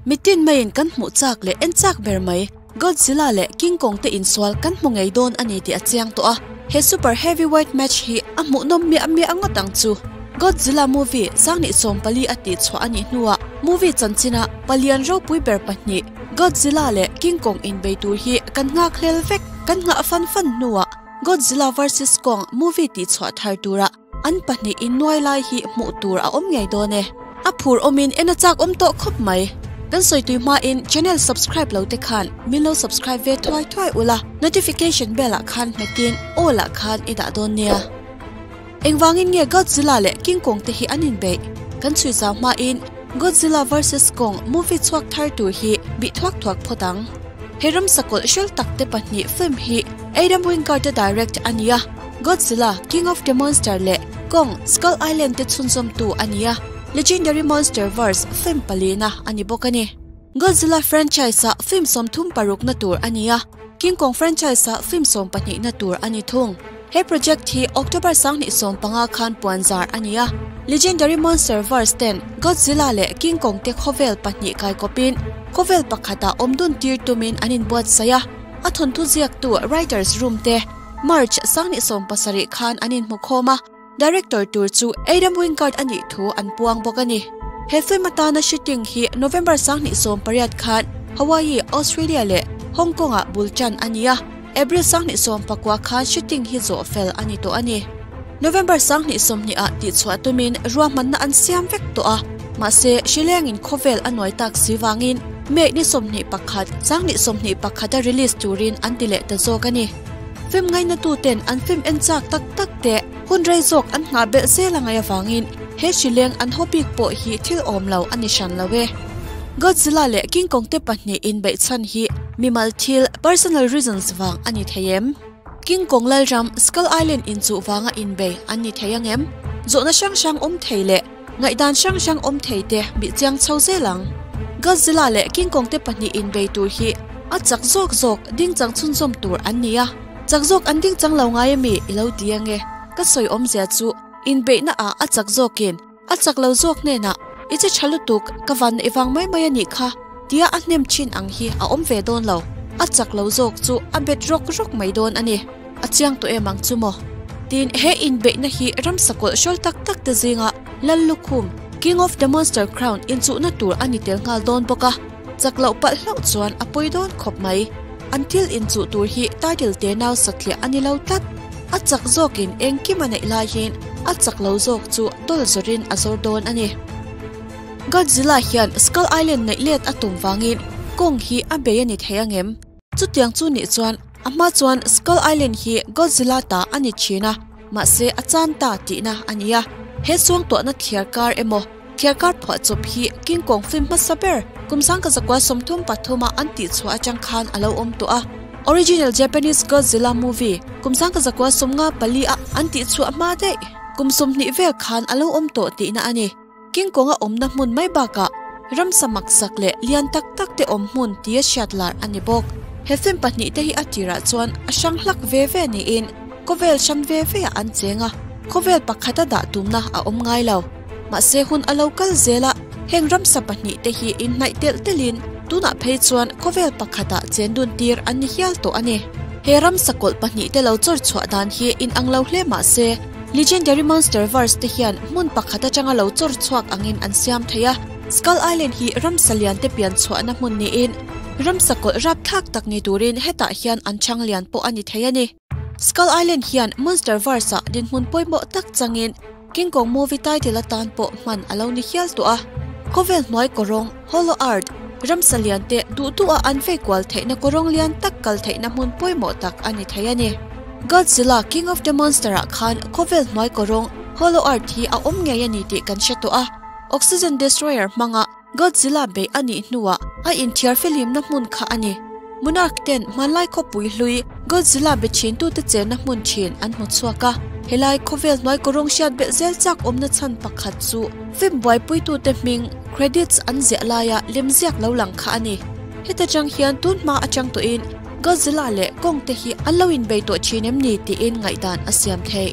Mitin maiin kan hmuh chak leh en chak ber mai Godzilla leh King Kong te insual kan hmu ngei dawn a ni tih a chiang tawh a, he super heavyweight match hi a hmuhnawm miah miah ngawt ang chu. Godzilla movie 2014 a tihchhuah a nih hnuah movie chanchina palian ropui ber pahnih Godzilla leh King Kong inbei tur hi kan nghakhlel vek. Kan nghah fan fan hnuah Godzilla vs Kong movie tihchhuah thar turah An pahnih innuai lai hi hmuh tur a awm ngei dawn e. A phur awmin en a chak awm tawh khawp mai. Kan sawi tui hmain channel subscribe lo te khan min lo subscribe ve thuai thuai ula, notification bell ah khan hmetin all ah khan i dah dawn nia. Engvangin nge Godzilla leh King Kong te hi an inbeih? Kan chhui zau hmain Godzilla vs Kong movie chhuak thar tur hi bih thuak thuak phawt ang. He ramsa kawlh hrel tak te pahnih film hi Adam Wingard a direct a nia. Godzilla, King of the Monster leh Kong, Skull Island te chhunzawmtu a ni a, Legendary MonsterVerse film palina a ni bawk a ni. Godzilla franchise-a film 36na tur a ni a, King Kong franchise-a film 12na tur a ni thung. He project hi October 2015 khan puanzar a ni a, Legendary MonsterVerse ten Godzilla leh King Kong te khawvel pahnih kaikawpin khawvel pakhatah awmdun tir tumin an inbuatsaih a, a thawnthu ziaktu writers room te March 2017 khan an inhmu khawm a, director tur chu Adam Wingard a nih thu an puang bawk a ni. He film atana shooting hi November 2018 khan Hawaii, Australia leh Hong Kong-ah bul tan a ni a, April 2019 khan shooting hi zawh fel a ni tawh a ni. November 2020 ah tihchhuah tumin ruahmanna an siam vek tawh a, mahse hrilengin khawvel a nuai tak si vangin May ni 21, 2021 a release turin an ti leh ta zawk a ni. Film ngainatuten an film en chak tak tak te hun rei zawk an nghah belh zel a ngaih avangin he hrileng an haw bik pawh hi thil awm lo a ni hran lo e. Godzilla leh King Kong te pahnih inbeih chhan hi mimal thil, personal reasons, vang a ni thei em? King Kong lalram Skull Island inchuh vanga inbei an ni thei ang em? Zawhna hrang hrang awm thei leh ngaihdan hrang hrang awm thei te bih chiang chho zel ang. Godzilla leh King Kong te pahnih inbei tur hi a chak zawk zawk ding chang chhunzawm tur an ni a, chak zawk an ding chang lo ngai ami i lo ti ange, ka sawi awmzia chu inbeihna ah a chak zawkin a chak lo zawk hnenah i che tha lutuk ka van i vang mai mai a nih kha tia a hnem thin ang hi a awm ve dawn lo, a chak lo zawk chu a bet rawk rawk mai dawn a ni, a chiang tawh em ang chu maw? Tin, he inbeihna hi ramsa kawlh hrawl tak tak te zinga Lal Lukhum, King of the Monster Crown, inchuhna tur a ni tel nghal dawn bawk a. Chak loh palh hlauh chuan a pawi dawn khawp mai. An thil inchuh tur hi title te nau satliah a ni lo tlat. A chak zawkin engkim a neih laiin a chak lo zawk chu dawl zawrin a zawr dawn a ni. Godzilla hian Skull Island neih let a tum vangin Kong hi a bei a ni thei angem? Chutiang chu nih chuan a hma chuan Skull Island hi Godzilla ta a ni thin a, mahse a chan ta tihna a ni a. He suangtuahna thliar kar emaw Thliarkar phuahchawp hi King Kong film hmasa ber kum 1933 a an tihchhuah atang khan a lo awm tawh a. Original Japanese Godzilla movie kum 1954 a an tihchhuah hma daih kum 20 vel khan a lo awm tawh tihna a ni. King Kong a awmna hmun mai bakah ramsa maksak leh lian tak tak te awm hmun tia hriat lar a ni bawk. He film pahnih te hi a tirah chuan a hrang hlak ve ve niin khawvel hran ve ve ah an cheng a, khawvel pakhata dah tumna a awm ngai lo. Mahse hun a lo kal zel a, heng ramsa pahnih te hi inhnaih telh telhin tunah phei chuan khawvel pakhatah chen dun tir an ni hial tawh a ni. He ramsa kawlh pahnih te lo chawr chhuah dan hi inang lo hle mahse Legendary MonsterVerse te hian hmun pakhat atanga lo chawr chhuak angin an siam thei a, Skull Island hi ramsa lian te pian chhuahna hmun niin ramsa kawlh rapthlak tak ni turin hetah hian an chhang lian pawh a ni thei a ni. Skull Island hian MonsterVerse-ah dinhmun pawimawh tak changin King Kong movie title atan pawh hman a lo ni hial tawh a. Khawvel hnuai kawrawng, Hollow Earth, ramsa lian te duh duh a an vei kual theihna kawrawng lian tak kal theihna hmun pawimawh tak a ni thei a ni. Godzilla, King of the Monster ah khan khawvel hnuai kawrawng, Hollow Earth, hi a awm ngei a ni tih kan hre tawh a. Oxygen Destroyer hmanga Godzilla beih a nih hnuah a inthiar fihlimna hmun kha a ni. Monarch ten hmanlai khawpui hlui Godzilla be thintute chenna hmun thin an hmu chhuak a. Helai khawvel hnuai kawrawng hriat belh zel chak awmna chhan pakhat chu film buaipuitute hming credits an ziah laia lemziak lo lang kha a ni. Heta chang hian tun hma atang tawhin Godzilla leh Kong te hi an lo inbei tawh thin em ni tiin ngaihdan a siam theih.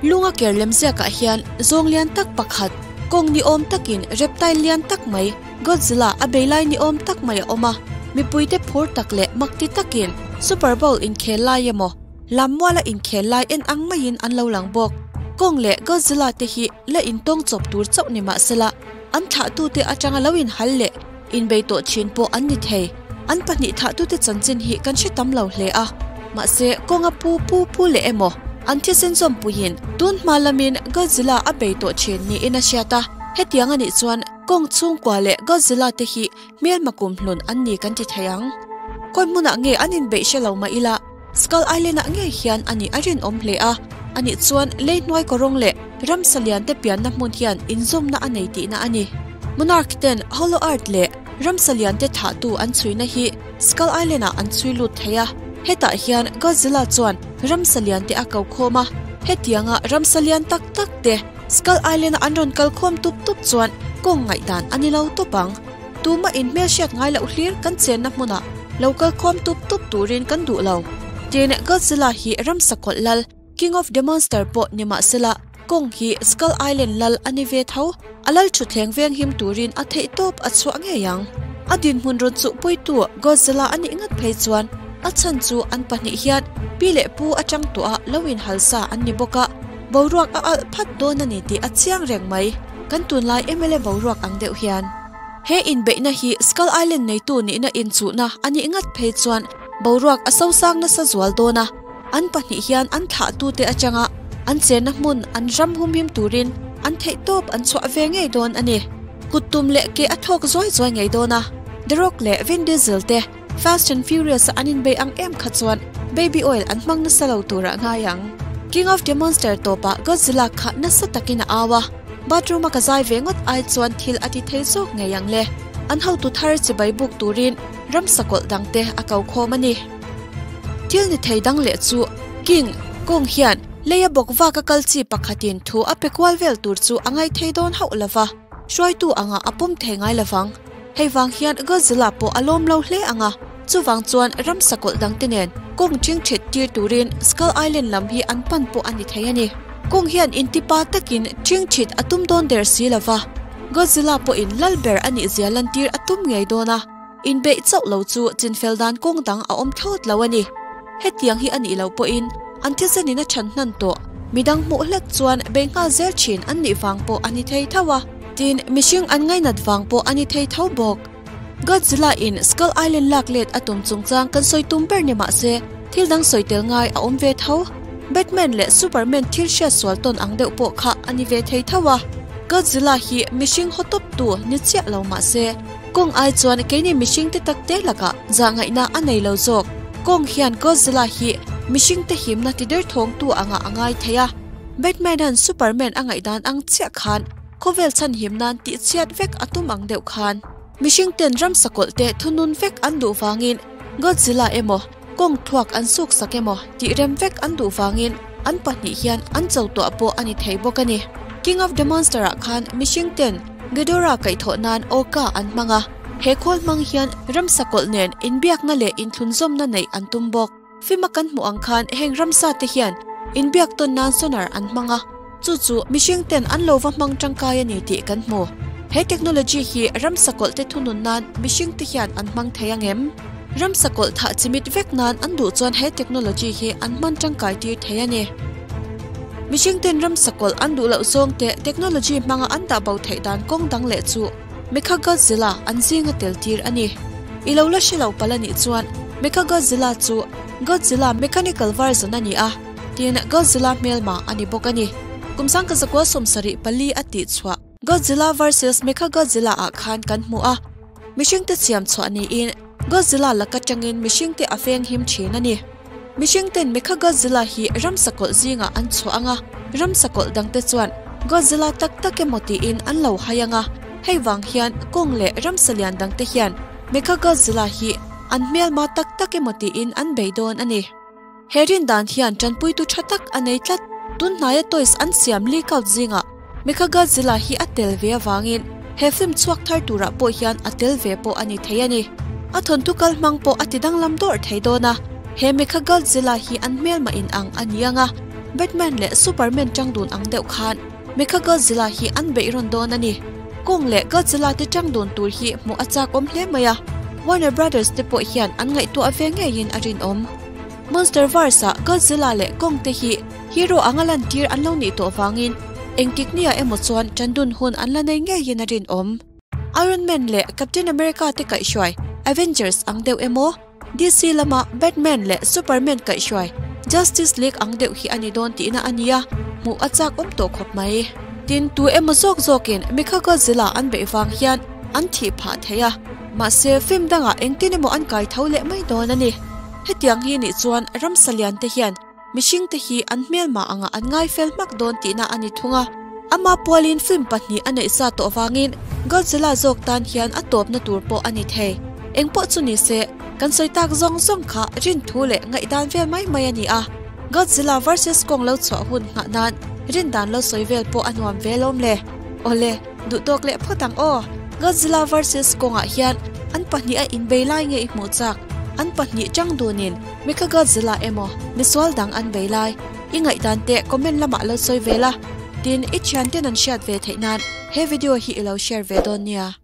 Lunga ker lemziakah hian zawng lian tak pakhat. Kong ni awm takin reptile lian tak mai Godzilla a bei lai ni awm tak mai a awm a, mipuite phur tak leh mak ti takin Super Bowl inkhel lai emaw Lammuala inkhel lai en ang maiin an lo lang bawk. Kong leh Godzilla te hi la intawng chawp tur chauh ni mahsela an thlahtute atanga lo inhal leh inbei tawh thin pawh an ni thei. An pahnih thlahtute chanchin hi kan hre tam lo hle a, mahse kawnga pu pu pu leh emaw an thisen zawmpuiin tun hma lamin Godzilla a bei tawh thin niin a hriat a. Hetiang a nih chuan kawng chhungkua leh Godzilla te hi hmelma kumhlun an ni kan ti thei ang. Kawi hmunah nge an inbeih hre lo mah ila Skull Island ah ngei hian a nih a rinawm hle a, a nih chuan lei hnuai kawrawng leh ramsa lian te pianna hmun hian inzawmna a nei tihna a ni. Monarch ten Hollow Earth leh ramsa lian te thahtu an chhuina hi Skull Island ah an chhui lut thei a, hetah hian Godzilla chuan ramsa lian te a ko khawm a, hetianga ramsa lian tak tak te Skull Island a an rawn kal khawm tup tup chuan kawng ngaihdan a ni lo tawp ang. Tumah in hmelhriat ngai loh hlir kan chenna hmunah lo kal khawm tup tup turin kan duh lo. Tin, Godzilla hi ramsa kawlh lal, King of the Monster pawh ni mahsela Kong hi Skull Island lal a ni ve tho. A lal thutthleng veng him turin a theih tawp a chhuah ngei ang. A dinhmun rawn chuhpuitu Godzilla a nih ngat phei chuan a chhan chu an pahnih hian pi leh pu atang tawha lo inhalsa an ni bawk a, boruak a alh phat dawn a ni tih a chiang reng mai. Kan tunlai mla boruak ang deuh hian. He inbeihna hi Skull Island neitu nihna inchuhna a nih ngat phei chuan boruak a sosang nasa zual dawn a, an pahnih hian an thlahtute atanga an chenna hmun an ram humhim turin an theihtawp an chhuah ve ngei dawn a ni. Kut tum leh ke a thawk zuai zuai ngei dawn a, The Rock leh Vin Diesel te Fast and Furious a an inbeih ang em kha chuan baby oil an hmang nasa lo turah ngai ang. King of the Monster tawpah Godzilla kha nasa takin a au a, bathroom a ka zai ve ngawt ai chuan thil a ti thei zawk ngei ang le. An hotu thar chibai buk turin ramsa kawlh dangte a ko khawm a ni. Thil ni thei dang leh chu King Kong hian leia bawk vak a kal chi pakhatin thu a pe kual vel tur chu a ngai thei dawn hauh lova, hruaitu anga a pawm thei ngai lovang. Hei vang hian Godzilla pawh a lawm lo hle ang a, chuvang chuan ramsa kawlh dangte nen kawng chingchhet tir turin Skull Island lam hi an pan pawh a ni thei a ni. Kawng hian intipa takin chingchhit a tum dawn der si lo va, Godzilla pawhin lal ber a nih zia lantir a tum ngei dawn a, inbeih chauh lo chu chinfel dan kawng dang a awm thlawt lo a ni. Hetiang hi a nih loh pawhin an thisenin a chhan hnan tawh, midang hmuh hlek chuan bei nghal zel thin an nih vang pawh a ni thei tho a. Tin, mihring an ngainat vang pawh a ni thei tho bawk. Godzilla in Skull Island lak let a tum chungchang kan sawi tum ber ni mahse, thil dang sawi tel ngai a awm ve tho. Batman leh Superman thil hriat sual tawn ang deuh pawh kha a ni ve thei tho a. Godzilla hi mihring haw tawp tu ni chiah lo mahse, Kong ai chuan keini mihring te tak te lakah zahngaihna a nei lo zawk. Kong hian Godzilla hi mihring te himna ti derthawngtu angah a ngai thei a. Batman-a'n Superman a ngaihdan ang chiah khan khawvel chhanhim nan tihchhiat vek a tum ang deuh khan mihring ten ramsa kawlh te thunun vek an duh vangin Godzilla emaw kawng thluak an suk sak emaw tih rem vek an duh vangin an pahnih hian an cho tuah pawh a ni thei bawk a ni. King of the Monster ah khan mihring ten Ghidorah kaihthawh nan Orca an hmang a, he khawl hmang hian ramsa kawlh nen inbiakna leh inthlunzawmna neih an tum bawk. Fima kan hmuh ang khan heng ramsa te hian inbiak tawn nan sonar an hmang a, chu chu mihring ten an lo va hmang tangkai a ni tih kan hmu. He technology hi ramsa kawlh te thunun nan mihring te hian an hmang thei ang em? Ramsa kawlh thah chimit vek nan an duh chuan he technology hi an hman tangkai tir thei a ni. Mihring ten ramsa kawlh an duh loh zawng te technology hmanga an dah bo theih dan kawng dang leh chu Mechagodzilla an zinga tel tir a ni. I lo la hre lo palh a nih chuan Mechagodzilla chu Godzilla mechanical version a ni a, tin Godzilla hmelma a ni bawk a ni. Kum sangka zakua 74 a tih chhuah Godzilla versus Mechagodzilla ah khan kan hmu a, mihringte siam chhuah niin Godzilla laka tangin mihringte a feng him thin a ni. Mihring ten Mechagodzilla hi ramsa kawlh zingah an chhuah ang a, ramsa kawlh dangte chuan Godzilla tak tak emaw tiin an lo hai ang a, hei vang hian kawng leh ramsa lian dangte hian Mechagodzilla hi an hmelma tak tak emaw tiin an bei dawn a ni. He rin dan hian tanpuitu tha tak a nei tlat. Tunhnaia toys an siam leak out zingah Mechagodzilla hi a tel ve avangin he film chhuak thar turah pawh hian a tel ve pawh a ni thei a ni. A thawnthu kal hmang pawh a ti danglam dawrh thei dawn a, he Mechagodzilla hi an hmelmah in ang a ni ang a, Batman leh Superman tang dun ang deuh khan. Mechagodzilla hi an beih rawn dawn a ni. Kong leh Godzilla te tang dun tur hi hmuh a chak awm hle mai a, Warner Brothers te pawh hian an ngaihtuah ve ngeiin a rinawm. Monsterverse ah Godzilla leh Kong te hi hero anga lantir an lo nih tawh vangin engtik nia emaw chuan tan dun hun an la nei ngeiin a rinawm. Iron Man leh Captain America te kaihhruai Avengers ang deuh emaw, DC lama Batman leh Superman kaihhruai Justice League ang deuh hi a ni dawn tihna a nia, hmuh a chak awm tawh khawp mai. Tin, tu emaw zawk zawkin Mechagodzilla an beih vang hian an thih phah thei a, mahse film dangah engtin emaw an kai tho leh mai dawn a ni. Hetiang hi nih chuan ramsa lian te hian Mihring te hi an hmelmah angah an ngai fel hmak dawn tihna a ni thung a. Ama pualin film pahnih a neih sa tawh vangin Godzilla zawk tan hian a tawpna tur pawh a ni thei. Engpawh chu ni se, kan sawi tak zawng zawng kha rinthu leh ngaihdan vel mai mai a ni a. Godzilla versus Kong lo chhuah hun nghah nan rindan lo sawi vel pawh a nuam ve lawm le. Awle, duhtawk leh phawt ang aw. Godzilla versus Kong ah hian an pahnih a inbei lai nge i hmuh chak? An pahnih chang dunin Mechagodzilla emaw misual dang an bei lai i ngaihdan teh comment lamah lo sawi ve la, tin i thianten an hriat ve theih nan he video hi i lo share ve dawn nia.